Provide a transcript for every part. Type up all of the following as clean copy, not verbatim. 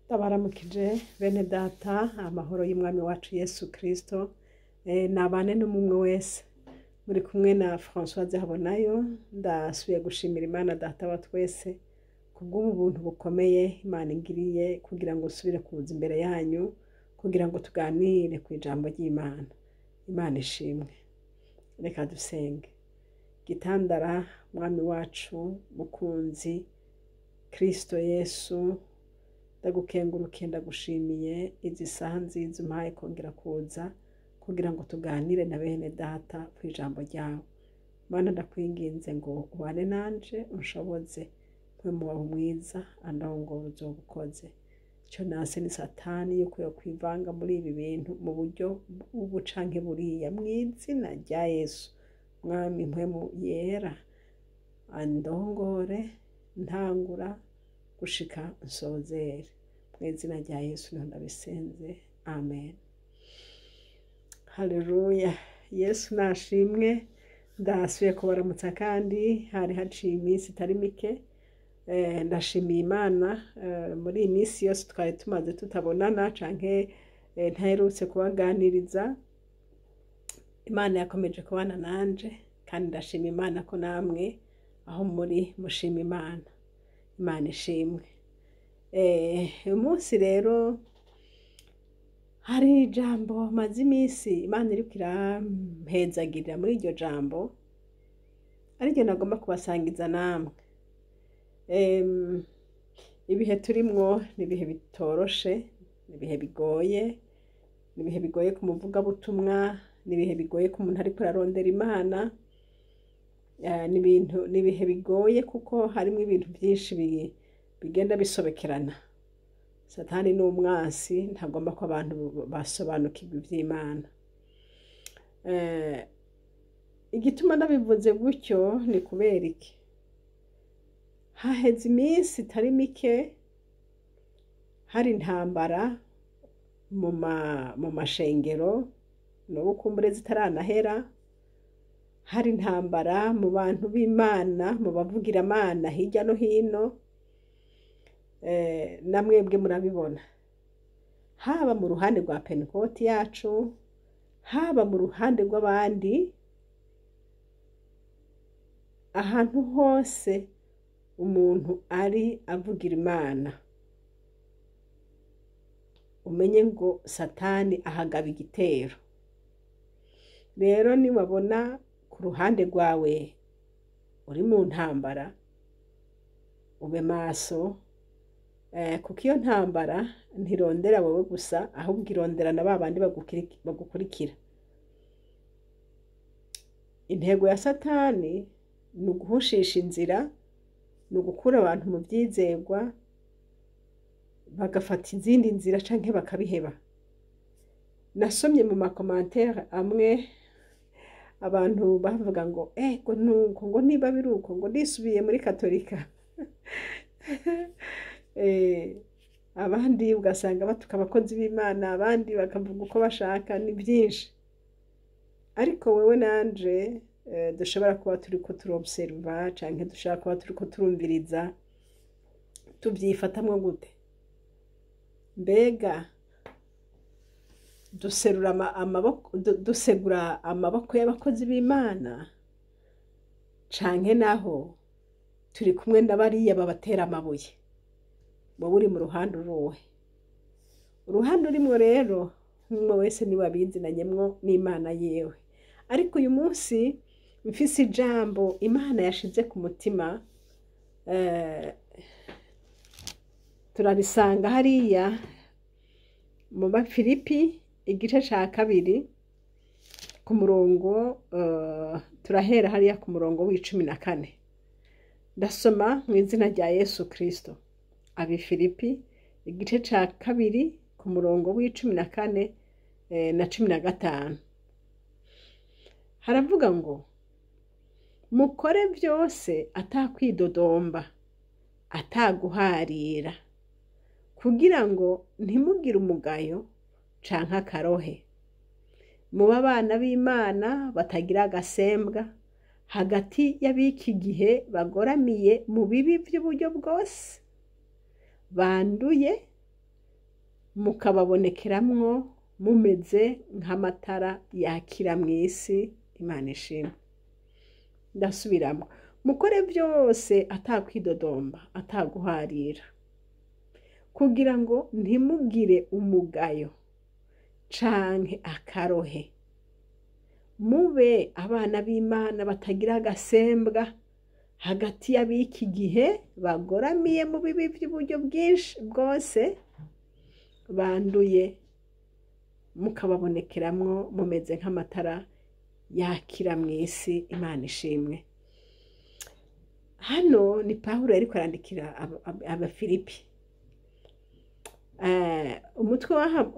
Ndabaramukije bene data, amahoro y'umwami wacu Yesu Kristo nabane n'umwe wese. Muri kumwe na Françoise Habonayo. Ndasubiye gushimira Imana Data wa twese kubw'ubu buntu bukomeye Imana ingiriye kugira ngo usubire kuza imbere yanyu kugira ngo tuganire ku ijambo ry'Imana. Imana ishimwe. Reka dusenge. Gitandara, mwami wacu mukunzi Kristo Yesu, ndagukengurukiye, ndagushimiye izi saha nziza umpaye kongera kuza kugira ngo tuganire na bene data ku ijambo ryawe. Mana, ndakwinginze ngo ubane nanje, unshoboze mpwemu wawe mwiza andongore, uzoba ukoze. Ico nase ni Satani yuko yokwivanga muri ibi bintu mu buryo ubu canke buriya, mw'izina rya Yesu. Mwami, mpwemu yera andongore ntangura gushika nsozere, mw'izina rya Yesu niho ndabisenze, amen. Haleluya, Yesu nashimwe. Ndasubiye kubaramutsa kandi hari haciye iminsi itari mike. Ndashimiye Imana muri iyi minsi yose twari tumaze tutabonana canke ntaherutse kubaganiriza, Imana yakomeje kubana nanje, kandi ndashima Imana ko namwe aho muri mushima Imana. Imana ishimwe. Uyu munsi rero hari ijambo maze iminsi Imana iriko irampezagirira muri iryo jambo, ariryo nagomba kubasangiza namwe. Ibihe turimwo ni ibihe bitoroshe, ni ibihe bigoye, ni ibihe bigoye ku muvugabutumwa, ni ibihe bigoye ku muntu ariko ararondera Imana. Ni ibihe bigoye kuko harimwo ibintu byinshi bigenda bisobekerana. Satani ni umwansi, ntagomba ko abantu basobanukirwa ivy'Imana. Igituma nabivuze gutyo ni kubera iki? Haheze iminsi itari mike hari intambara mu mashengero, n'ubu kumbure zitaranahera. Hari intambara mu bantu b'Imana, mu bavugiramana hirya no hino, na mwebwe murabibona, haba mu ruhande rwa Pentekoti yacu, haba mu ruhande rw'abandi, ahantu hose umuntu ari avugira Imana, umenye ngo Satani ahagaba igitero. Rero niwabona ku ruhande rwawe uri mu ntambara, ube maso, kuko iyo ntambara ntirondera wowe gusa, ahubwo irondera na ba bandi bagukurikira. Intego ya Satani ni uguhushisha inzira, ni ugukura abantu mu vyizerwa bagafata izindi nzira canke bakabiheba. Nasomye mu ma commentaires amwe abantu bavuga ngo ngo nuko ngo niba biri uko ngo ndisubiye muri Katolika. Abandi ugasanga batuka abakozi b'Imana, abandi bakavuga uko bashaka, ni byinshi. Ariko wewe nanje dushobora kuba turiko turobserva canke dushobora kuba turiko turumviriza, tuvyifatamwo gute? Mbega duserura amaboko, dusegura amaboko y'abakozi b'Imana, canke naho turi kumwe na bariya babatera amabuye? Wowe uri mu ruhande uruhe? Uruhande urimwo rero umwe wese niwe abizinanyemwo n'Imana yiwe. Ariko uyu munsi mfise ijambo Imana yashize ku mutima, turarisanga hariya mu Bafilipi igice ca 2 ku murongo, turahera hariya ku murongo w'14. Ndasoma mu izina rya Yesu Kristo. Abifilipi igice ca 2 ku murongo w'14 na 15, haravuga ngo: mukore byose atakwidodomba ataguharira, kugira ngo ntimugire umugayo canke akarohe, mube abana b'Imana batagira agasembwa hagati y'ab'iki gihe bagoramiye mu bibi by'uburyo bwose, banduye. Mukababonekeramwo mumeze nk'amatara yakira mw'isi. Imana ishimwe. Ndasubiramwo: mukore byose atakwidodomba, ataguharira, kugira ngo ntimugire umugayo canke akarohe, mube abana b'Imana batagira agasembwa hagati y'ab'iki gihe bagoramiye mu bibi by'uburyo bwinshi bwose banduye, mukababonekeramwo mumeze nk'amatara yakira mw'isi. Imana ishimwe. Hano ni Pawulo yariko arandikira Abafilipi. Umutwe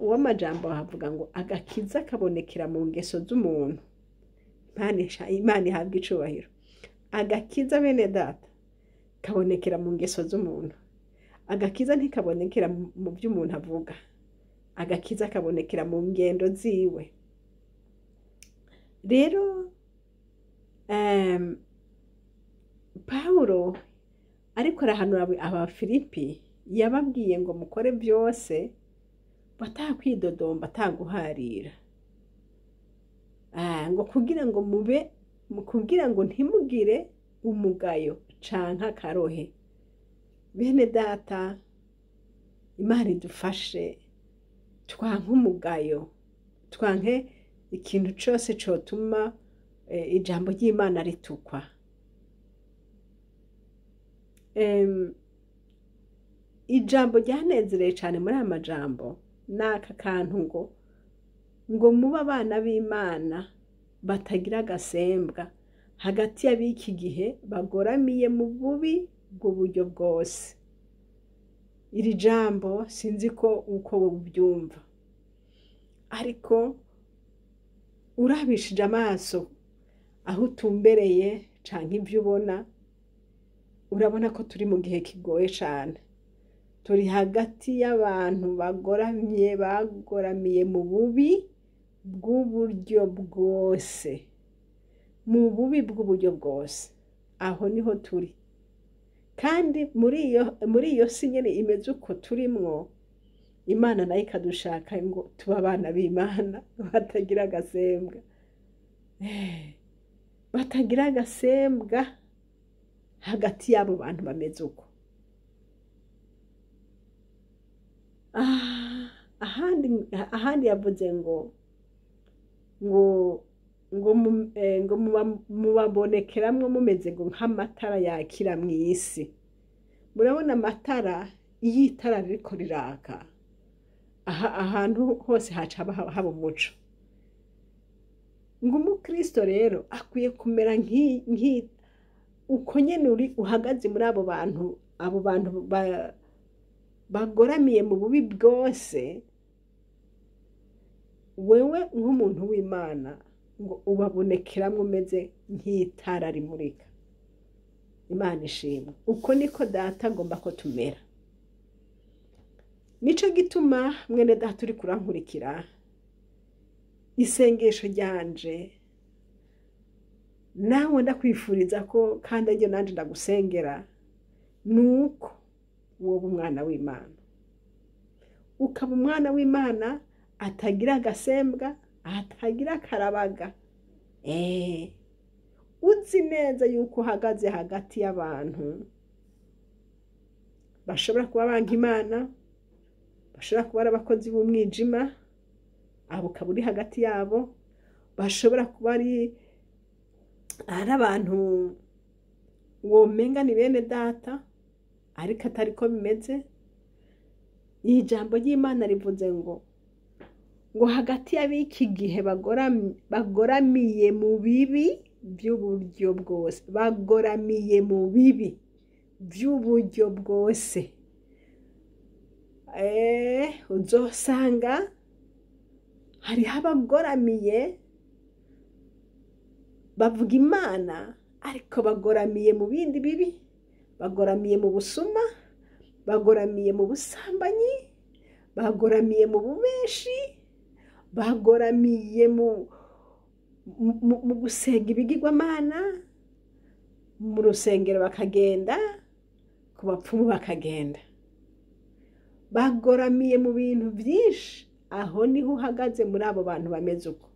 w'amajambo havuga ngo agakiza kabonekera mu ngeso z'umuntu. Imana ihabwa icubahiro. Agakiza, bene data, kabonekera mu ngeso z'umuntu. Agakiza ntikabonekera mu byo umuntu avuga, agakiza kabonekera mu ngendo ziwe. Rero Pawulo ariko arahanura Abafilipi, yababwiye ngo mukore byose batakwidodomba, ataguharira, ngo kugira ngo mube, kugira ngo ntimugire umugayo canke akarohe. Bene data, Imana idufashe twanke umugayo, twanke ikintu cose cotuma ijambo ry'Imana ritukwa. Ijambo ryanezereye cane muri aya majambo ni aka kantu ngo mube abana b'Imana batagira agasembwa hagati y'ab'iki gihe bagoramiye mu bubi bw'uburyo bwose. Iri jambo sinzi ko uko ubyumva, ariko urabishije amaso aho utumbereye canke ivyo ubona, urabona ko turi mu gihe kigoye cane. Turi hagati y'abantu bagoramye, bagoramiye mu bubi bw'uburyo bwose, mu bubi bw'uburyo bwose. Aho niho turi, kandi muri iyo si nyene imeze uko turimwo, Imana nayo ikadushaka ngo tube abana b'Imana batagira agasembwa, batagira agasembwa hagati y'abo bantu bameze uko. Ahandi yavuze ngo mubabonekeramwo mumeze ngo nk'amatara yakira mw'isi. Murabona amatara, iyo itara ririko riraka aha ahantu hose haca haba umuco. Ngo umukristo rero akwiye kumera uko nyene uri uhagaze muri abo bantu, abo bantu bagoramiye mu bubi bwose. Wewe nk'umuntu w'Imana ngo ubabonekeramwo umeze nk'itara rimurika. Imana ishimwe. Uko niko data agomba ko tumera. Nico gituma, mwene data uri kurankurikira, isengesho ryanje nawe ndakwifuriza ko, kandi aryo nanje ndagusengera, nuko woba umwana w'Imana, ukaba umwana w'Imana atagira agasembwa, atagira akarabaga, uzi neza yuko uhagaze hagati y'abantu bashobora kuba banka Imana, bashobora kuba ari abakozi b'umwijima, abo ukaba uri hagati yabo, bashobora kuba ari abantu womenga ni bene data ariko atari ko bimeze. Iri jambo ry'Imana rivuze ngo hagati y'ab'iki gihe bagoramiye mu bibi by'uburyo bwose, bagoramiye mu bibi by'uburyo bwose. Uzosanga hariho abagoramiye bavuga Imana, ariko bagoramiye mu bindi bibi, bagoramiye mu busuma, bagoramiye mu busambanyi, bagoramiye mu bubeshi, bagoramiye mu gusenga ibigirwamana, mu rusengero bakagenda, ku bapfumu bakagenda. Bagoramiye mu bintu byinshi. Aho niho uhagaze muri abo bantu bameze uko,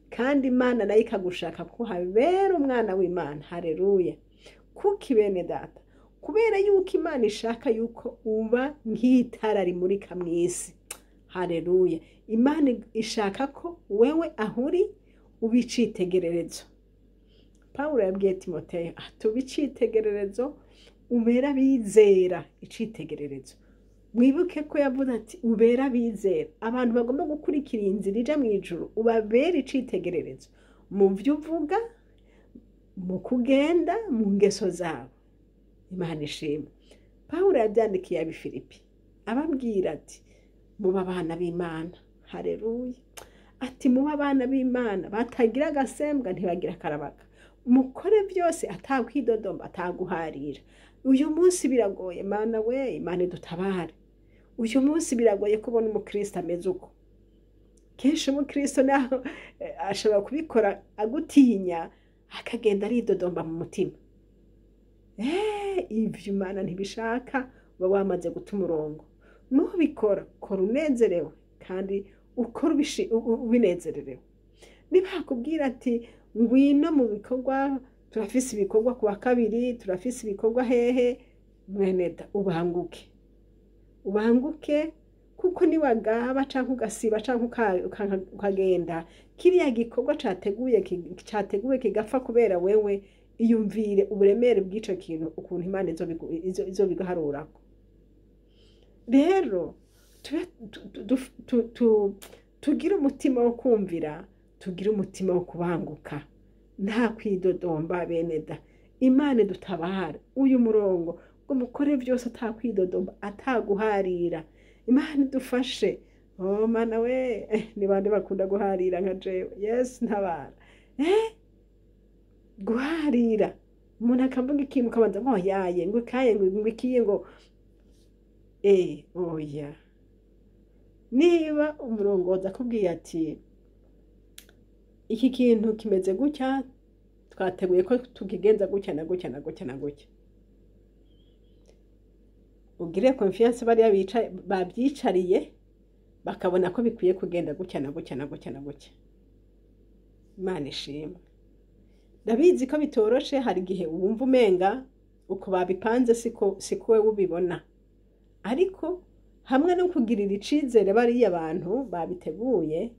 kandi Imana nayo ikagushaka ko habera umwana w'Imana. Hareruya! Kuko bene data, kubera yuko Imana ishaka yuko uba nk'itara rimurika mu isi. Hareruya! Imana ishaka ko wewe aho uri uba icitegererezo. Pawulo yabwiye Timoteyo ati uba icitegererezo, ubera abizera icitegererezo. Mwibuke ko yavuze ati ubera abizera, abantu bagomba gukurikira iyi nzira ija mu ijuru, ubabere icitegererezo mu byo uvuga, mu kugenda, mu ngeso zabo. Imana ishimwe. Pawulo yabyandikiye ab'i Filipi ababwira ati muba abana b'Imana. Hareruya! Ati muba abana b'Imana batagira agasembwa, ntibagira akarabaga, mukore byose atakwidodomba, ataguharira. Uyu munsi biragoye, Mana we, Imana idutabare. Uyu munsi biragoye kubona umukristo ameze uko. Kenshi umukristo naho ashobora kubikora agutinya, akagenda aridodomba mu mutima. Ivyo Imana ntibishaka, uba wamaze guta umurongo. Nubikora, kora unezerewe kandi ukora ubinezererewe. Niba hakubwira ati ngwino mu bikorwa, turafise ibikorwa ku wa kabiri, turafise ibikorwa hehe, mweneda ubanguke, ubanguke, kuko niwagaba canke ugasiba canke ukagenda, kiriya gikorwa categuwe kigapfa kubera wewe. Iyumvire uburemere bw'ico kintu, ukuntu Imana izobiguharurako. Rero tugire umutima wo kumvira, tugire umutima wo kubanguka, nta kwidodomba. Bene da, Imana idutabara. Uyu murongo ngo mukore byose atakwidodomba, ataguharira, Imana idufashe. Oh Mana we, ni bande bakunda guharira nka jewe? Yes, ntabara. Guharira, umuntu akavuga ikintu ukabanza ngo yaye, ngo kaye, ngo ikiye, ngo oya. Niba umurongozi akubwiye ati iki kintu kimeze gutya, twateguye ko tukigenza gutya na gutya na gutya na gutya, ugire confiance bariya babyicariye, bakabona ko bikwiye kugenda gutya na gutya na gutya na gutya. Imana ishimwe. Ndabizi ko bitoroshe, hari igihe wumva umenga uko babipanze siko wewe ubibona, ariko hamwe no kugirira icizere bariya abantu babiteguye,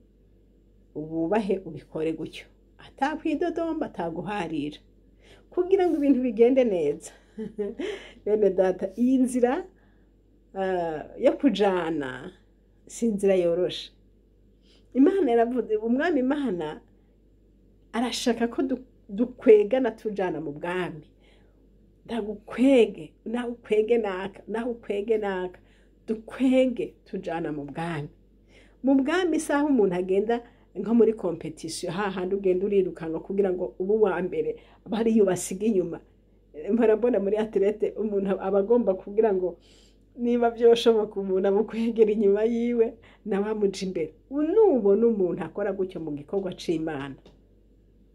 ububahe, ubikore gutyo atakwidodomba, ataguharira, kugira ngo ibintu bigende neza. Bene data, iyi nzira yo kujana si inzira yoroshe. Imana yaravuze, umwami Imana arashaka ko dukwegana tujana mu bwami. Ndagukwege, nawe ukwege naka, nawe ukwege naka, dukwege tujana mu bwami. Mu bwami isaha umuntu agenda nko muri compétition, hahandi ugenda urirukanka kugira ngo ube uwa mbere, bariyo basiga inyuma. Mpora mbona muri athlète umuntu aba agomba kugira ngo niba byoshoboka umuntu amukwegera inyuma yiwe, nawe amuja imbere. Nubona umuntu akora gutyo mu gikorwa c'Imana,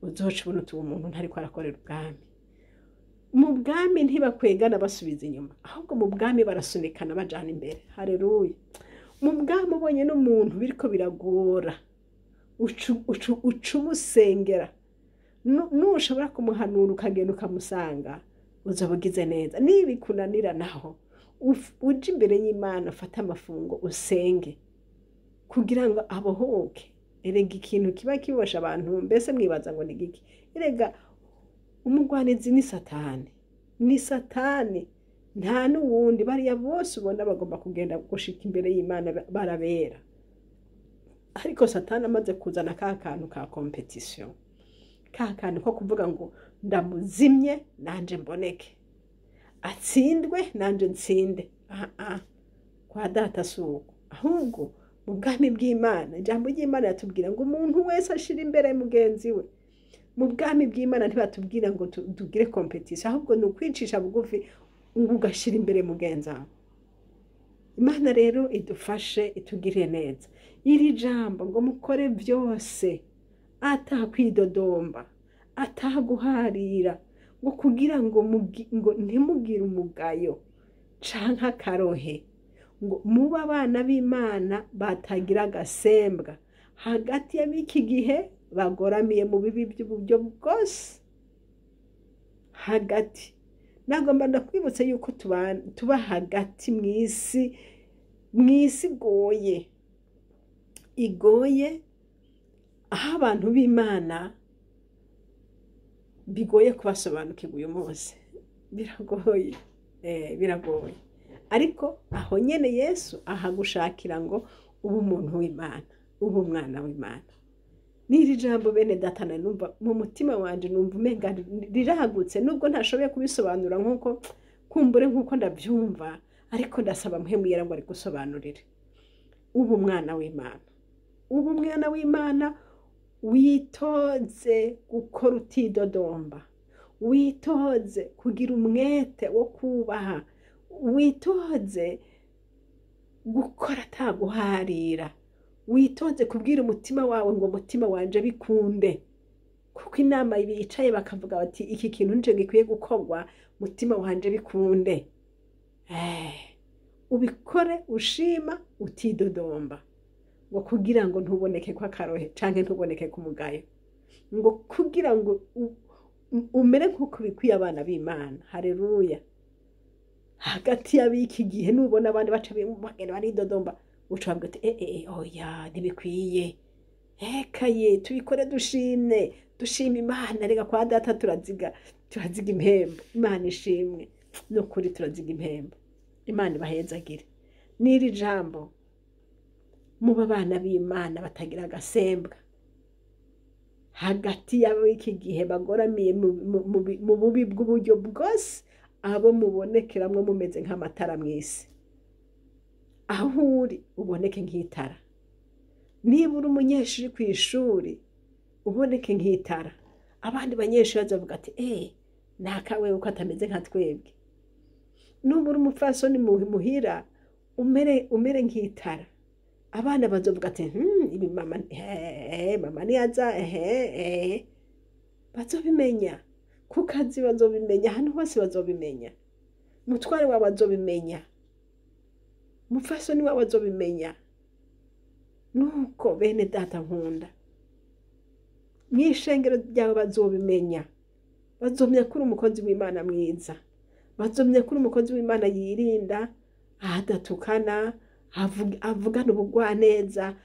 uzoca ubona uti uwo muntu ntariko arakorera ubwami. Mu bwami ntibakwegana basubiza inyuma, ahubwo mu bwami barasunikana bajana imbere. Hareruya! Mu bwami ubonye n'umuntu biriko biragora, uca umusengera. Nushobora kumuhanura ukagenda ukamusanga, uzoba ugize neza. Nibikunanira naho, uje imbere y'Imana, ufate amafungo, usenge kugira ngo abohoke. Erega ikintu kiba kibosha abantu, mbese mwibaza ngo ni giki? Erega umugwanizi ni Satani, ni Satani, nta n'uwundi. Bariya bose ubona bagomba kugenda gushika imbere y'Imana barabera, ariko Satani amaze kuzana ka kantu ka compétition, ka kantu ko kuvuga ngo ndamuzimye nanje mboneke, atsindwe nanje ntsinde. Ah, kwa data si uko. Ahubwo mu bwami bw'Imana, ijambo ry'Imana yatubwira ngo umuntu wese ashira imbere mugenzi we. Mu bwami bw'Imana ntibatubwira ngo tugire compétition, ahubwo ni ukwicisha bugufi ngo ugashyira imbere mugenzi wawe. Imana rero idufashe, itugire neza. Iri jambo ngo mukore byose atakwidodomba, ataguharira, ngo kugira ngo ngo ntimugire umugayo canke akarohe, Ngo mube abana b'Imana batagira agasembwa hagati y'ab'iki gihe bagoramiye mu bibi by'uburyo bwose. Hagati, nagomba ndakwibutsa yuko tuba hagati mw'isi, mw'isi igoye, igoye, aho abantu b'Imana bigoye kubasobanukirwa uyu munsi, biragoye, biragoye. Ariko aho nyene Yesu ahagushakira ngo ube umuntu w'Imana, ube umwana w'Imana. N'iri jambo, bene data, numva mu mutima wanje numva umenga riragutse, nubwo ntashoboye kubisobanura nk'uko kumbure nk'uko ndabyumva, ariko ndasaba Mpwemu Yera ngo arigusobanurire. Ube umwana w'Imana, ube umwana w'Imana, witoze gukora utidodomba, witoze kugira umwete wo kubaha, witoze gukora ataguharira, witoze kubwira umutima wawe ngo umutima wanje bikunde, kuko inama bicaye bakavuga bati iki kintu nico gikwiye gukorwa, mutima wanje bikunde. Ubikore ushima utidodomba, ngo kugira ngo ntuboneke ko akarohe canke ntuboneke ku mugayo, ngo kugira ngo umere nk'uko bikwiye abana b'Imana. Haleluya. Hagati y'ab'iki gihe, nubona abandi baca bagenda baridodomba, uca bavuga ati oya, ntibikwiye, ekaye tubikore dushimye, dushima Imana. Reka kwa data turaziga impembo. Imana ishimwe, nukuri turaziga impembo. Imana ibahezagire. N'iri jambo, muba abana b'Imana batagira agasembwa hagati y'ab'iki gihe bagoramiye mu bubi bw'uburyo bwose, abo mubonekeramwo mumeze nk'amatara mw'isi. Aho uri uboneke nk'itara. Niba uri umunyeshuri kw'ishuri, uboneke nk'itara. Abandi banyeshuri bazovuga ati naka wewe ko atameze nka twebwe. Nuba uri umupfasoni muhira, umere nk'itara. Abana bazovuga ati ibi mama, mama niyaza, ehe, bazobimenya. Ku kazi bazobimenya, ahantu hose bazobimenya. Umutware wawe azobimenya, umupfasoni wawe azobimenya. Nuko bene data nkunda, mw'ishengero ryawe bazobimenya, bazomenya ko uri umukozi w'Imana mwiza, bazomenya ko uri umukozi w'Imana yirinda, adatukana, avugana ubugwaneza,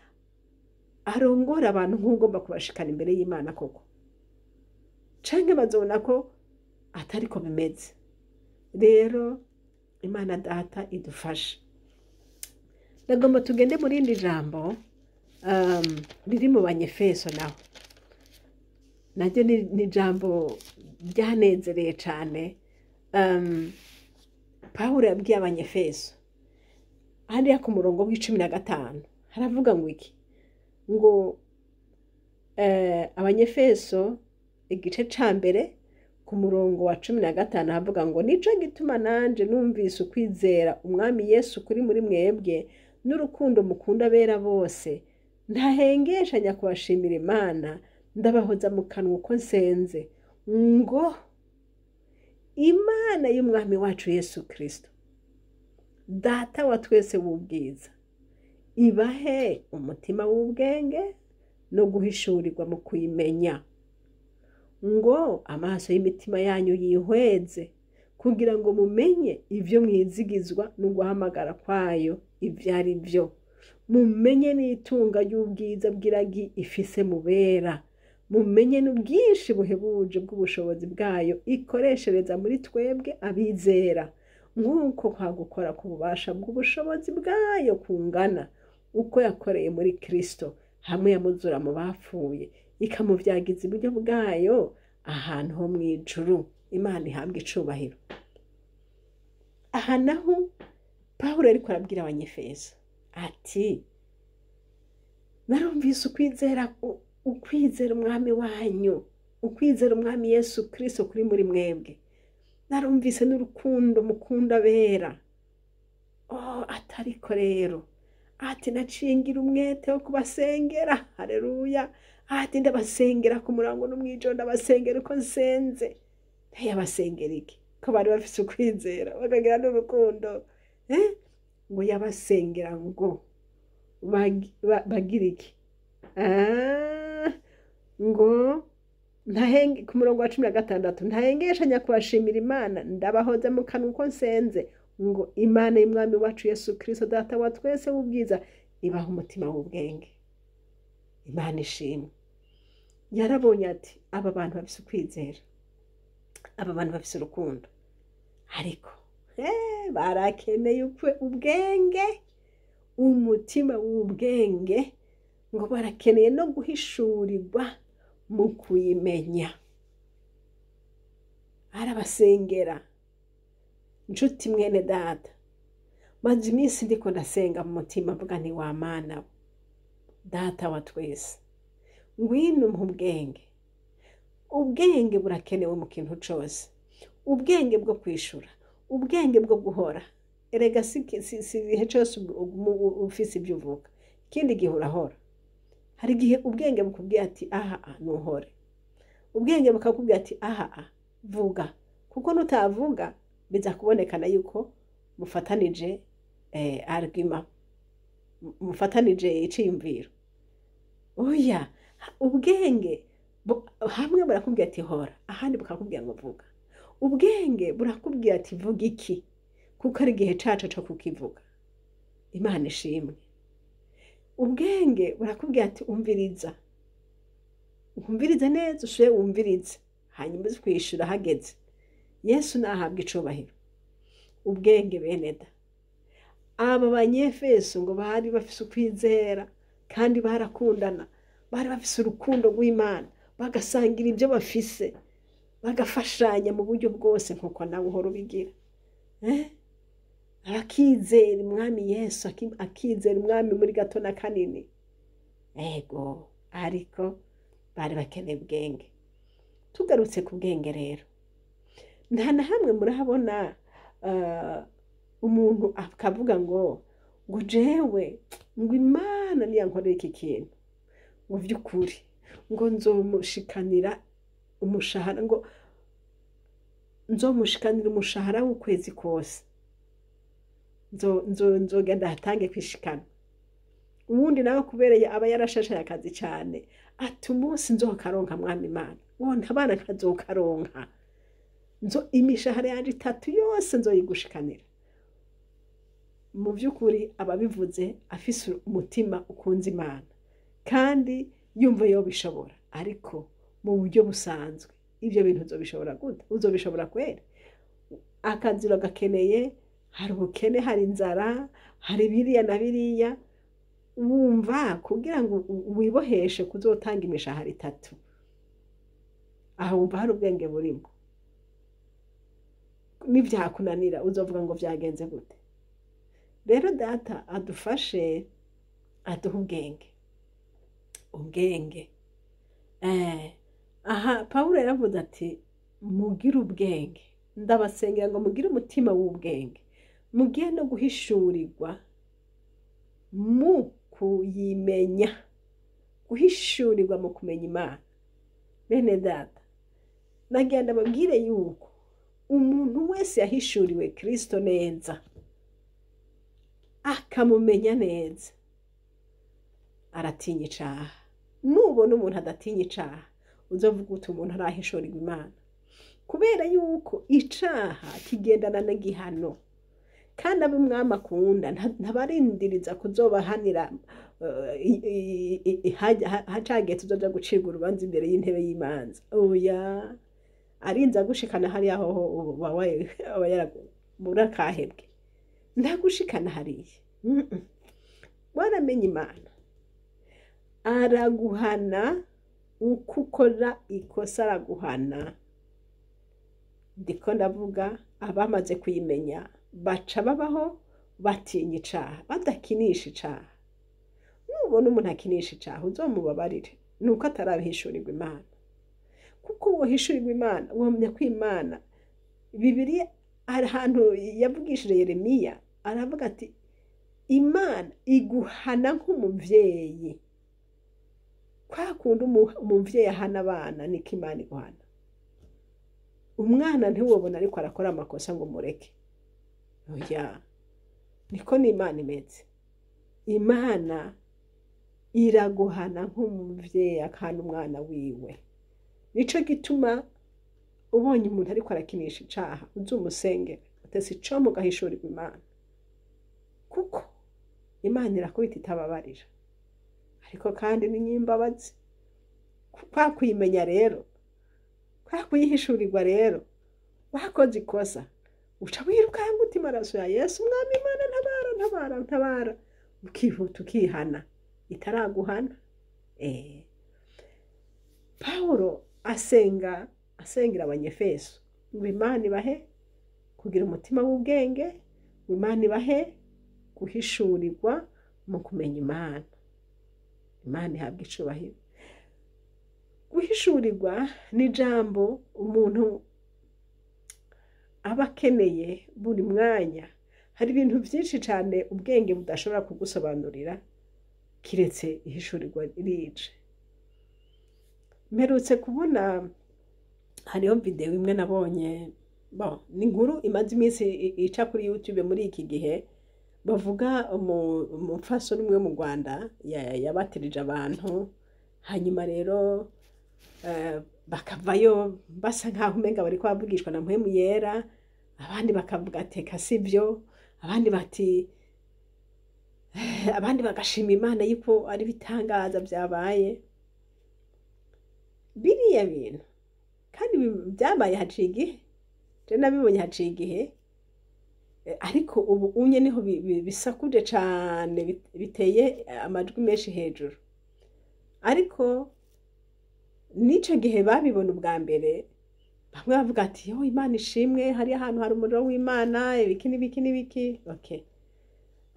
arongora abantu nk'ugomba kubashikana imbere y'Imana koko. Canke bazobona ko atariko bimeze. Rero Imana data idufashe. Ndagomba tugende mu rindi jambo riri mu Banyefeso, naho naryo ni ijambo ryanezereye cane. Pawulo yabwiye Abanyefeso hariya ku murongo w'15, haravuga ngo iki? Ngo Abanyefeso igice ca mbere ku murongo wa 15 havuga ngo nico gituma nanje numvise ukwizera Umwami Yesu kuri muri mwebwe n'urukundo mukunda abera bose, ntahengeshanya kubashimira Imana, ndabahoza mu kanwa uko nsenze, ngo Imana y'Umwami wacu Yesu Kristo, Data wa twese w'ubwiza, ibahe umutima w'ubwenge no guhishurirwa mu kuyimenya, ngo amaso y'imitima yanyu yihweze, kugira ngo mumenye ivyo mwizigizwa no guhamagara kwayo ivyo ari vyo, mumenye n'itunga ry'ubwiza bw'iragi ifise mu bera, mumenye n'ubwinshi buhebuje bw'ubushobozi bwayo ikoreshereza muri twebwe abizera, nk'uko kwa gukora k'ububasha bw'ubushobozi bwayo kungana, uko yakoreye muri Kristo hamwe yamuzura mu bapfuye, ikamuvyagiza iburyo bwayo ahantu ho mw'ijuru. Imana ihabwe icubahiro. Aha naho Pawulo ariko arabwira Abanyefeso ati narumvise ukwizera Umwami wanyu, ukwizera Umwami Yesu Kristo kuri muri mwebwe, narumvise n'urukundo mukunda abera. Atariko rero ati naciye ngira umwete wo kubasengera. Haleluya. Ati ndabasengera ku murango no mw'ijoro, ndabasengera uko nsenze. Ntiyabasengera iki ko bari bafise ukwizera bakagira n'urukundo? Ngo yabasengera ngo bagira iki? Ngo ku murongo wa 16, ntahengeshanya kubashimira Imana, ndabahoza mu kanwa uko nsenze, ngo Imana y'Umwami wacu Yesu Kristo, Data wa twese w'ubwiza, ibaha umutima w'ubwenge. Imana ishimwe. Yarabonye ati aba bantu bafise ukwizera, aba bantu bafise urukundo, ariko barakeneye ubwenge, umutima w'ubwenge, ngo barakeneye no guhishurirwa mu kuyimenya. Arabasengera. Nshuti mwene data, maze iminsi ndiko ndasenga mu mutima, mvuga nti wa Mana Data wa twese, ngwino umpe ubwenge. Ubwenge burakenewe mu kintu cose, ubwenge bwo kwishura, ubwenge bwo guhora. Erega si igihe cose ufise ibyo uvuga, ikindi gihe urahora. Hari igihe ubwenge bukubwira ati aha ntuhore, ubwenge bukakubwira ati aha vuga, kuko nutavuga biza kubonekana yuko mufatanije argument, mufatanije iciyumviro. Oya, ubwenge hamwe burakubwira ati hora, ahandi bukakubwira ngo vuga. Ubwenge burakubwira ati vuga iki, kuko ari igihe caco co kukivuga. Imana ishimwe. Ubwenge burakubwira ati umviriza, umvirize neza, usubire wumvirize, hanyuma uze kwishura hageze. Yesu nahabwa icubahiro. Ubwenge bene da, aba Banyefeso ngo bari bafise ukwizera kandi barakundana, bari bafise urukundo rw'Imana, bagasangira ibyo bafise, bagafashanya mu buryo bwose nkuko nawe uhora ubigira. Akizera Umwami Yesu, akizera Umwami muri gato na kanini. Ego, ariko bari bakeneye ubwenge. Tugarutse ku bwenge rero, nta na hamwe murahabona umuntu akavuga ngo jewe ngo Imana niyankorera iki kintu, ngo vy'ukuri ngo nzomushikanira umushahara, ngo nzomushikanira umushahara w'ukwezi kose, nzogenda hatange kwishikana. Uwundi nawe kubereye aba yarashashaye akazi cane, ati umunsi nzokaronka Mwami Imana, wonta abana nkazokaronka, nzo imishahara yanje 3 yose nzoyigushikanira. Mu vy'ukuri ababivuze afise umutima ukunze Imana kandi yumva yobishobora, ariko mu buryo busanzwe ivyo bintu uzobishobora gute? Uzobishobora kwera? Akazi uragakeneye, hari ubukene, hari inzara, hari biriya na biriya. Wumva kugira ngo wiboheshe kuzotanga imishahara 3, aho wumva hari ubwenge burimo. Nivyakunanira uzovuga ngo vyagenze gute? Rero Data adufashe, aduhe ubwenge. Ubwenge. Aha Pawulo yaravuze ati mugire ubwenge, ndabasengera ngo mugire umutima w'ubwenge, mugire no guhishurirwa mu kuyimenya, guhishurirwa mu kumenya Imana. Bene data, nagenda babwire yuko umuntu wese yahishuriwe Kristo neza, akamumenya neza, aratinya icaha. Nubona umuntu adatinya icaha, uzovuga uti umuntu arahishurirwa Imana, kubera yuko icaha kigendana n'igihano, kandi abo Umwami akunda ntabarindiriza kuzobahanira hacagiye tuzoja gucirwa urubanza imbere y'intebe y'imanza. Oya, arinze agushikana hariya hoho aba murakahebwe, ntagushikana hariya. Waramenye Imana, araguhana uko ukora ikosa, araguhana. Ndiko ndavuga abamaze kuyimenya baca babaho batinya icaha, badakinisha icaha. Nubona umuntu akinisha icaha uzomubabarire, nuko atarabihishurirwa Imana. Kuko wohishurirwa Imana, womenya ko Imana, Bibiliya hari ahantu yavugishije Yeremiya, aravuga ati Imana iguhana nk'umuvyeyi. Kwa kundi umuvyeyi ahana abana, niko Imana iguhana. Umwana ntiwobona ariko arakora amakosa ngo mureke. Oya, Niko n'Imana imeze. Imana iraguhana nk'umuvyeyi akahana umwana wiwe. Nico gituma ubonye umuntu ariko arakinisha icaha, uzumusengere utese ico mugahishurirwa Imana, kuko Imana irakubita itababarira, ariko kandi ni nyimbabazi. Kwa kuyimenya rero, kwa kuyihishurirwa rero, wakoze ikosa uca wirukanga uti: "Amaraso ya Yesu, Umwami Imana, ntabara, ntabara, ntabara!" Ukihuta ukihana itaraguhana. Pawulo asenga, asengera Abanyefeso ngo Imana ibahe kugira umutima w'ubwenge, ngo Imana ibahe guhishurirwa mu kumenya Imana. Imana ihabwa icubahiro. Guhishurirwa ni ijambo umuntu aba akeneye buri mwanya. Hari ibintu byinshi cyane ubwenge budashobora kugusobanurira kiretse ihishurirwa rije. Mperutse kubona hariho videwo imwe nabonye, bon, ni inkuru imaze iminsi ica kuri YouTube muri iki gihe, bavuga umupfasoni umwe mu Rwanda yabatirije abantu, hanyuma rero bakavayo basa nkaho umenga bariko bavugishwa na Mpwemu Yera, abandi bakavuga ati: "Eka sivyo", abandi bati, abandi bagashima Imana yuko ari ibitangaza byabaye. Biriya bintu kandi byabaye haciye igihe, je nabibonye haciye igihe, ariko ubu unye niho bisakuje cane, biteye amajwi menshi hejuru. Ariko n'ico gihe babibona ubwa mbere, bamwe bavuga ati: "Yo, Imana ishimwe, hari ahantu hari umuriro w'Imana", ibiki n'ibiki n'ibiki. Okay,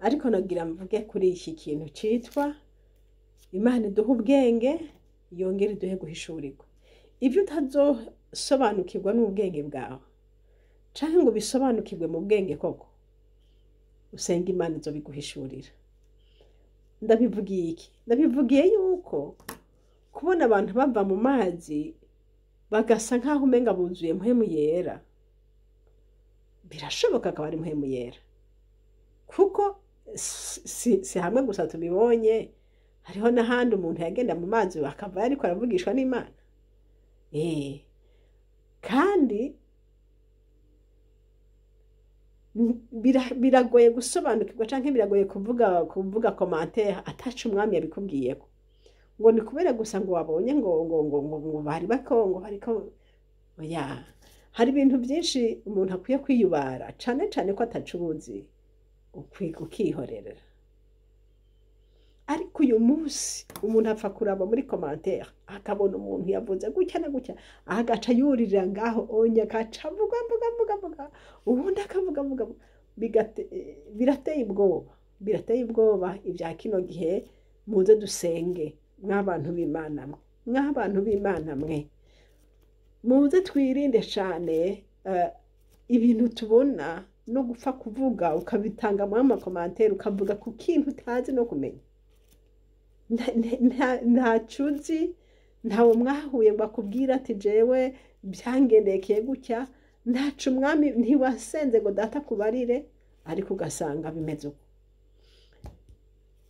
ariko nagira mvuge kuri iki kintu citwa Imana iduha ubwenge, yongere iduhe guhishurirwa. Ibyo utazosobanukirwa n'ubwenge bwawe canke ngo bisobanukirwe mu bwenge koko, usenga Imana izobiguhishurira. Ndabivugiye iki? Ndabivugiye yuko kubona abantu bava mu mazi bagasa nk'aho umenga buzuye Mpwemu Yera, birashoboka akaba ari Mpwemu Yera, kuko si hamwe gusa tubibonye, hariho n'ahandi umuntu yagenda mu mazi akava ariko aravugishwa n'Imana. Kandi biragoye gusobanukirwa canke biragoye kuvuga commentaire ataco Umwami yabikubwiyeko, ngo ni kubera gusa ngo wabonye ngo bari bako ngo bariko. Oya, hari ibintu byinshi umuntu akwiye kwiyubara, cane cane ko atacubuzi, ukihorera. Ariko uyu munsi umuntu apfa kuraba muri commentaire akabona umuntu yavuze gutya na gutya, agaca yuririra ngaho onya, agaca avuga, mvuga, mvuga, mvuga, ubundi akavuga, mvuga, mvuga. Birateye ubwoba, birateye ubwoba ibya kino gihe. Muze dusenge, mw'abantu b'Imana mwe, mw'abantu b'Imana mwe, muze twirinde cane ibintu tubona no gupfa kuvuga, ukabitanga muri ama commentaires, ukavuga ku kintu utazi no kumenya. Ntaco uzi, ntawe mwahuye ngo akubwire ati: "Jewe byangendekeye gutya." Ntaco Umwami, ntiwasenze ngo Data kubarire, ariko ugasanga bimeze uko.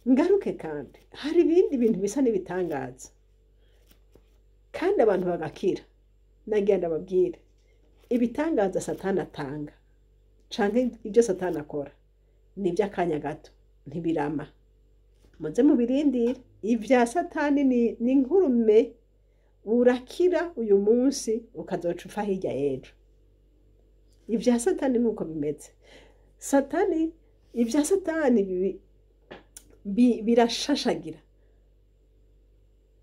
Ngaruke kandi, hari ibindi bintu bisa n'ibitangaza kandi abantu bagakira. Nagira ndababwire, ibitangaza Satani atanga canke ibyo Satani akora ni iby'akanya gato, ntibirama. Muze mubirindire. Ibya Satani ni nkurume, urakira uyu munsi ukazoca upfa hirya y'ejo. Ibya Satani nuko bimeze. Satani, ibya Satani birashashagira.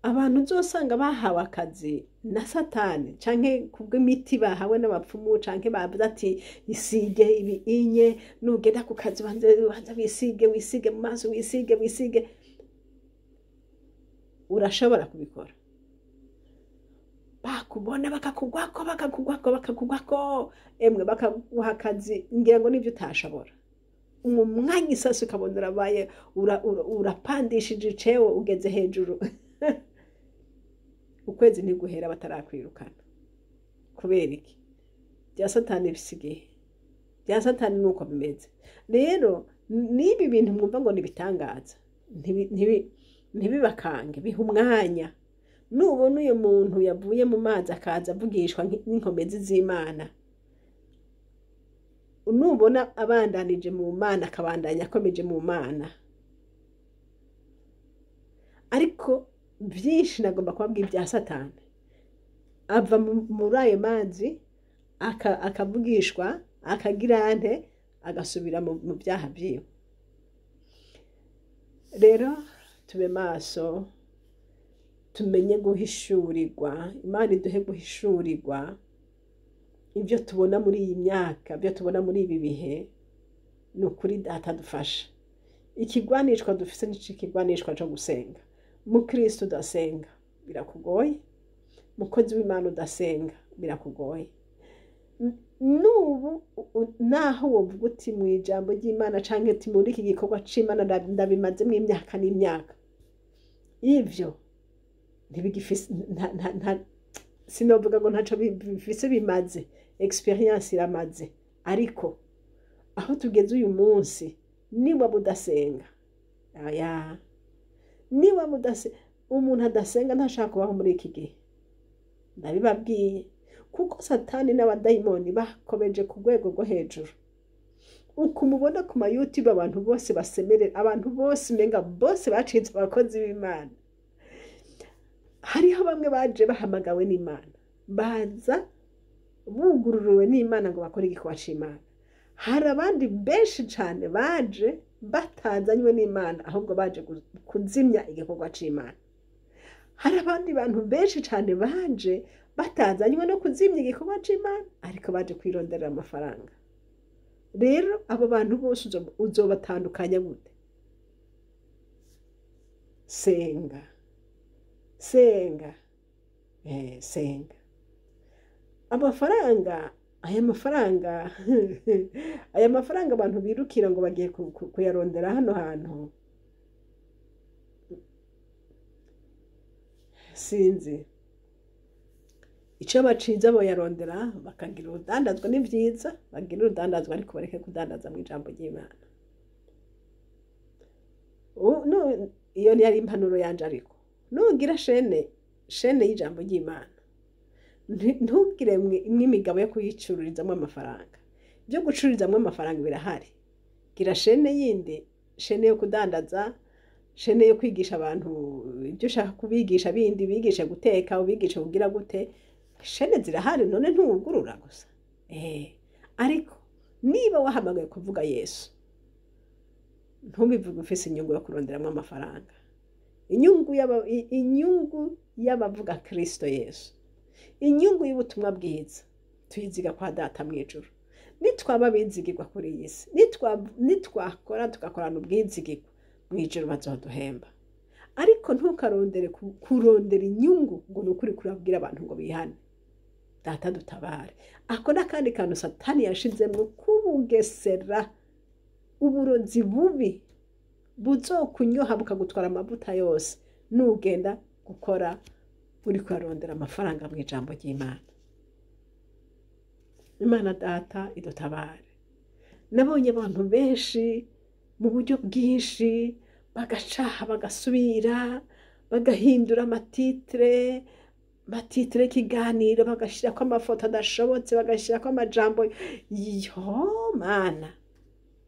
Abantu uzosanga bahawe akazi na Satani canke kubw'imiti bahawe n'abapfumu, canke bavuze ati: "Isige ibi inye nugenda ku kazi, banze banza wisige, wisige mu maso, wisige, wisige", urashobora kubikora, bakubona bakakugwako, bakakugwako, bakakugwako, emwe bakaguha akazi ngira ngo nibyo utashobora. Mu mwanya isasi ukabona urabaye urapandishije icewe, ugeze hejuru. Ukwezi ntiguhera batarakwirukana. Kubera iki? Bya Satani bisigaye, bya Satani nuko bimeze rero. N'ibi bintu mwumva ngo nibitangaza, ntibibakange, biha umwanya. Nubona uyu muntu yavuye mu mazi akaza avugishwa n'inkomezi z'Imana, nubona abandanije mu Mana, akabandanya akomeje mu Mana. Ariko byinshi nagomba kubabwira ibya Satani. Ava muri ayo mazi akavugishwa, akagira ante, agasubira mu byaha byiwe. Rero tube maso, tumenye guhishurirwa. Imana iduhe guhishurirwa ibyo tubona muri iyi myaka, ibyo tubona muri ibi bihe. Ni ukuri Data dufasha. Ikigwanishwa dufise ni ikigwanishwa cyo gusenga. Mukristo udasenga birakugoye, mukozi w'Imana udasenga birakugoye. Nubu naho wovuga uti mu ijambo ry'Imana canke uti muri iki gikorwa c'Imana ndabimazemwo imyaka n'imyaka, ivyo ntibigifise, sinovuga ngo ntaco bifise bimaze. Experience iramaze, ariko aho tugeze uyu munsi, niba budasenga, aya niba mudase, umuntu adasenga ntashaka kubaho muri iki gihe, ndabibabwiye, kuko Satani n'abadayimoni bakomeje ku rwego rwo hejuru. Uko mubona ku ma YouTube abantu bose basemerera, abantu bose umenga bose bacitse abakozi b'Imana. Hariho bamwe baje bahamagawe n'Imana, baza bugururiwe n'Imana ngo bakore igikorwa c'Imana. Hari abandi benshi cane baje batazanywe n'Imana, ahubwo baje kuzimya igikorwa c'Imana. Hari abandi bantu benshi cane baje batazanywe no kuzimya igikorwa c'Imana, ariko baje kwironderera amafaranga. Rero abo bantu bose uzobatandukanya gute? Senga, senga, senga. Amafaranga, aya mafaranga, aya mafaranga abantu birukira ngo bagiye kuyarondera hano hantu, sinzi icyo baciza. Boyarondera bakagira urudandazwa, ni vyiza, bagira urudandazwa, ariko bareke kudandaza mu ijambo ry'Imana. Iyo yari impanuro yanje. Ariko nugira chaîne y'ijambo ry'Imana, ntugire mw'imigabo yo kuyicururizamo amafaranga. Ibyo gucururizamo amafaranga birahari. Gira chaîne yindi, chaîne yo kudandaza, chaîne yo kwigisha abantu ibyo ushaka kubigisha bindi, bigishe guteka, ubigishe kugira gute. Chaîne zirahari, none ntuwugurura gusa. Ariko niba wahamagaye kuvuga Yesu, ntubivuge ufise inyungu yo kuronderamwo amafaranga. Inyungu y'abavuga Kristo Yesu, inyungu y'ubutumwa bwiza tuyiziga kwa Data mw'ijuru. Nitwaba bizigirwa kuri iyi si, nitwakora tugakorana ubwizigirwa, mw'ijuru bazoduhemba. Ariko ntukarondere kurondera inyungu ngo ni ukuri kurabwira abantu ngo bihane. Data dutabare. Ako n'akandi kantu Satani yashizemwo kubugesera, uburozi bubi buzokunyoha bukagutwara amavuta yose nugenda gukora uri kurarondera amafaranga mu ijambo ry'Imana. Imana Data idutabare. Nabonye abantu benshi mu buryo bwinshi bagacaha, bagasubira bagahindura amatitre y'ikiganiro, bagashirako amafoto adashobotse, bagashirako amajambo yo Mana.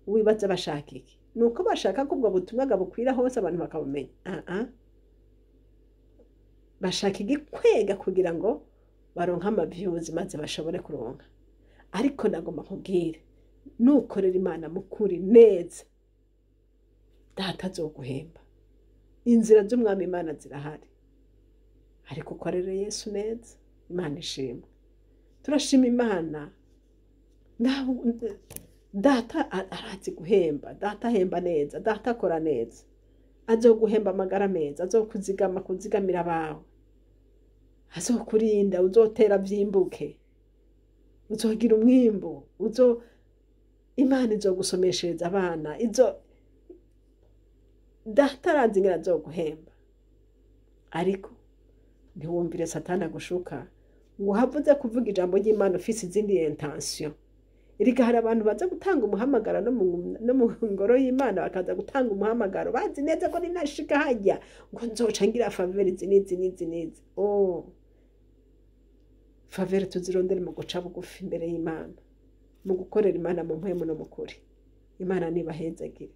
Wibaza bashaka iki? Nuko bashaka ko ubwo butumwa bukwira hose abantu bakabumenya. Bashaka igikwega kugira ngo baronke amavyuzi maze bashobore kuronka. Ariko nagomba nkubwire, nukorera Imana mukuri neza, Data azoguhemba. Inzira z'umwami Imana zirahari, ariko ukorere Yesu neza. Imana ishimwe. Turashima Imana. Data arazi guhemba, Data ahemba neza, Data akora neza. Azoguhemba amagara meza, azokuzigama kuzigamira abawe, azokurinda, uzotera vyimbuke, uzogira umwimbu, Imana izogusomeshereza abana, izo Data arazi ingene azoguhemba. Ariko ntiwumvire Satani agushuka ngo uhavuze kuvuga ijambo ry'Imana ufise izindi intention. Erega hari abantu baza gutanga umuhamagaro no mu ngoro y'Imana, bakaza gutanga umuhamagaro bazi neza ko ninashika hajya ngo nzoca ngira faveur izi n'izi n'izi n'izi. Oh, faveur tuzirondere mu guca bugufi imbere y'Imana, mu gukorera Imana mu mpwemu no mu kuri. Imana nibahezagire.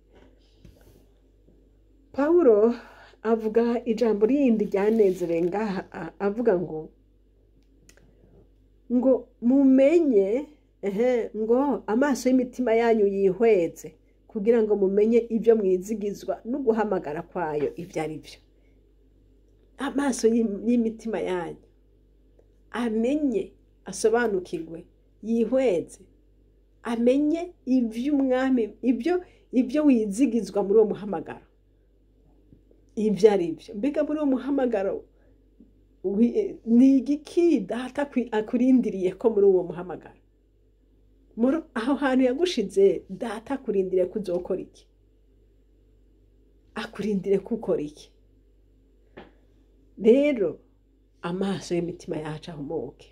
Pawulo avuga ijambo rindi ryanezereye ngaha, avuga ngo mumenye, ngo amaso y'imitima yanyu yihweze, kugira ngo mumenye ibyo mwizigizwa no guhamagara kwayo ibyo ari byo. Amaso y'imitima yanyu amenye, asobanukirwe, yihweze, amenye iby'umwami, ibyo wizigizwa muri uwo muhamagaro ibyo ari byo. Mbega muri uwo muhamagaro ni igiki Data akurindiriye ko muri uwo muhamagaro? Aho hantu yagushize, Data akurindiriye ko uzokora iki? Akurindiriye ko ukora iki? Rero amaso y'imitima yacu ahumuke,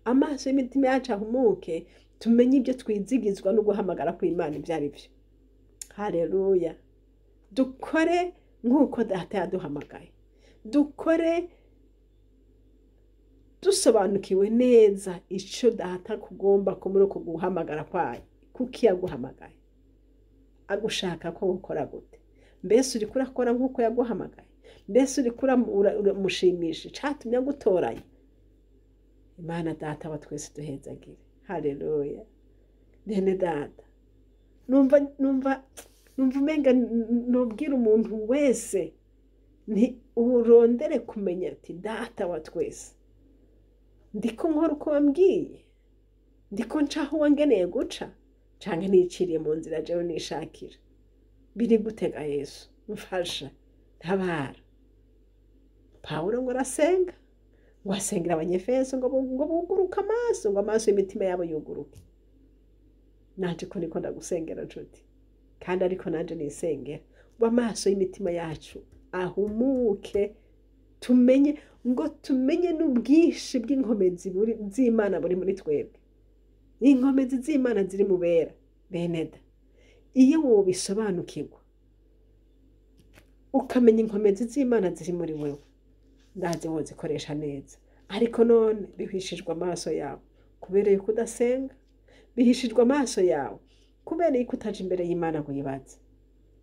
amaso y'imitima yacu ahumuke, tumenye ibyo twizigizwa no guhamagara kw'Imana ibyo ari byo. Haleluya. Dukore nk'uko Data yaduhamagaye, dukore dusobanukiwe neza icyo Data kugomba ko muri uko guhamagara kwayo. Kuko iyo aguhamagaye agushaka ko ukora gute? Mbese uriko urakora nk'uko yaguhamagaye? Mbese uriko uramushimisha icatumye agutoranya? Imana Data wa twese duhezagire. Haleluya. Bene Data, numva numva numva umenga nubwira umuntu wese nti urondere kumenya ati Data wa twese, ndiko nkora uko wambwiye, ndiko nca aho wangeneye guca, canke niciriye mu nzira jewe nishakira? Biri gutega Yesu, mfasha, ntabara. Pawulo ngo arasenga, ngo asengera Abanyefeso ngo buguruke amaso, ngo amaso y'imitima yabo yuguruke. Nanje ko niko ndagusengera nshuti, kandi ariko nanje nisengera ngo amaso y'imitima yacu ahumuke, tumenye, ngo tumenye n'ubwinshi bw'inkomezi z'Imana buri muri twebwe. Inkomezi z'Imana ziri mu bera. Beneda, iyo wobisobanukirwa ukamenya inkomezi z'Imana ziri muri wewe, ndazi wozikoresha neza. Ariko none bihishijwe amaso yawe kubera yuko udasenga, bihishijwe amaso yawe kubera yuko utaja imbere y'Imana ngo uyibaze.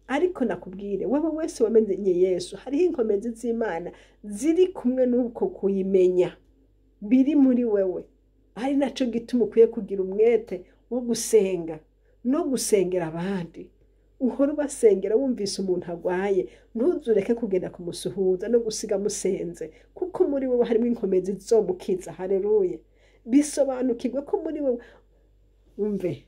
Ariko nakubwire, wewe wese wamenye Yesu, hariho inkomezi z'Imana ziri kumwe n'uko kuyimenya biri muri wewe. Ari naco gituma ukwiye kugira umwete wo gusenga no gusengera abandi. Uhora ubasengera. Wumvise umuntu agwaye, ntuzureke kugenda kumusuhuza no gusiga musenze, kuko muri wewe harimo inkomezi zizomukiza. Haleluya. Bisobanukirwe ko muri wewe, umve,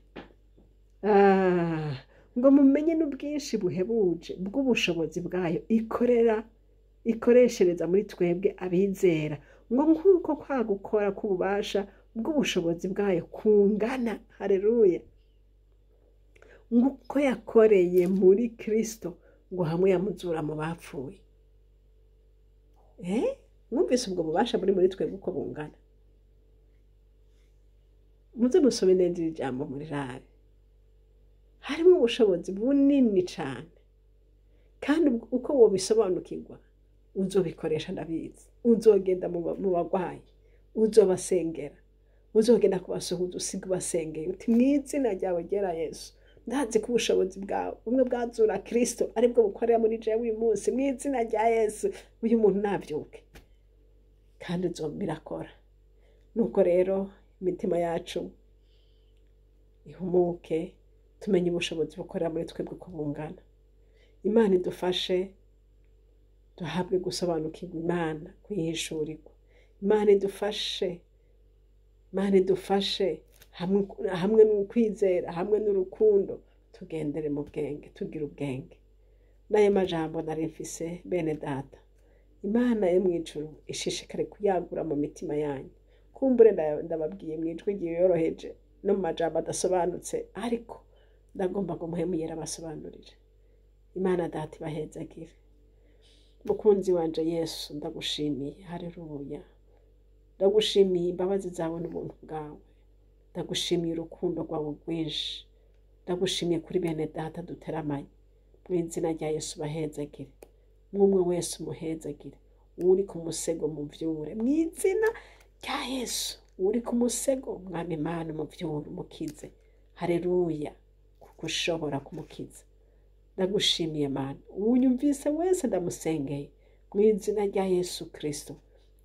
ngo mumenye n'ubwinshi buhebuje bw'ubushobozi bwayo ikorera, ikoreshereza muri twebwe abizera, ngo nk'uko kwa gukora k'ububasha bw'ubushobozi bwayo kungana. Haleluya. Nguko yakoreye muri Kristo, ngo hamwe yamuzura mu bapfuye. Mwumvise ubwo bubasha buri muri twebwe uko bungana? Muze musome neza iri jambo muri rabe, harimo ubushobozi bunini cane, kandi uko wobisobanukirwa uzobikoresha. Ndabizi uzogenda mu bagwayi, uzobasengera, uzogenda kubasuhuza usiga ubasengeye uti: "Mw'izina ryawe ryera Yesu, ndazi ko ubushobozi bwawe bumwe bwazura Kristo aribwo bukorera muri jewe uyu munsi. Mw'izina rya Yesu, uyu muntu navyuke." Kandi birakora. Nuko rero imitima yacu ihumuke, tumenye ubushobozi bukorera muri twebwe uko bungana. Imana idufashe duhabwe gusobanukirwa Imana, kuyihishurirwa. Imana idufashe, Imana idufashe hamwe n'ukwizera, hamwe n'urukundo, tugendere mu bwenge, tugira ubwenge. N'ayo majambo nari mfise, bene Data. Imana yo mw'ijuru ishishikare kuyagura mu mitima yanyu. Kumbure ndababwiye mu ijwi ryiyoroheje no mu majambo adasobanutse, ariko ndagomba ngo Muhemu Yera abasobanurire. Imana Data ibahezagire. Mukunzi wanje Yesu, ndagushimiye. Haleluya. Ndagushimiye imbabazi zawe n'ubuntu bwawe. Ndagushimiye urukundo rwawe rwinshi. Ndagushimiye kuri bene data duteramanye. Mu izina rya Yesu bahezagire. Mwumwe wese umuhezagire. Uri ku musego muvyure. Mu izina rya Yesu. Uri ku musego, Mwami Imana, umuvyure, umukize. Haleluya. Kuko ushobora kumukiza. Ndagushimiye Mana. Uwunyumvise wese ndamusengeye. Mu izina rya Yesu Kristo.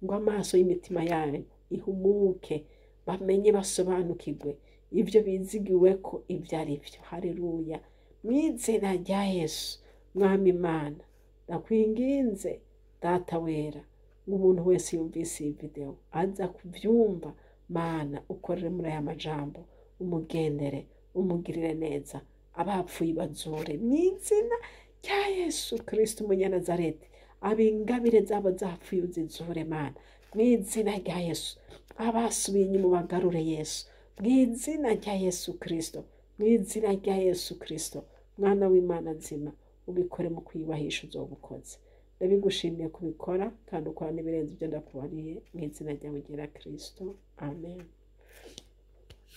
Ngo amaso y'imitima yanyu ihumuke, bamenye, basobanukirwe ibyo bizigiwe ko ibyo ari byo. Haleluya. Mu izina rya Yesu, Mwami Imana, ndakwinginze Data wera, ngo umuntu wese yumvise iyi video aza kubyumva, Mana, ukorere muri aya majambo, umugendere, umugirire neza, abapfuye bazure mu izina rya Yesu Kristo umunyanazareti. Abingabire zabo zapfuye uzizure, Mana, mu izina rya Yesu. Abasubiye inyuma bagarure, Yesu, mu izina rya Yesu Kristo, mu izina rya Yesu Kristo, Mwana w'Imana nzima. Ubikore mu kwiyubahisha, uzoba ukoze. Ndabigushimiye kubikora kandi ukora n'ibirenze ibyo ndakubariye, mu izina ryawe ryera Kristo, amen.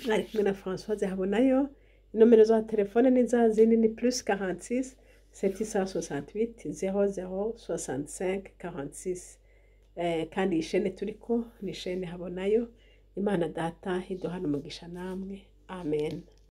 Mwari kumwe na Françoise Habonayo. Inomero za telefone ni za zindi, ni +46 768 00 65 46. Kandi iyi shene turiko ni shene Habonayo. Imana Data iduhana umugisha namwe, amen.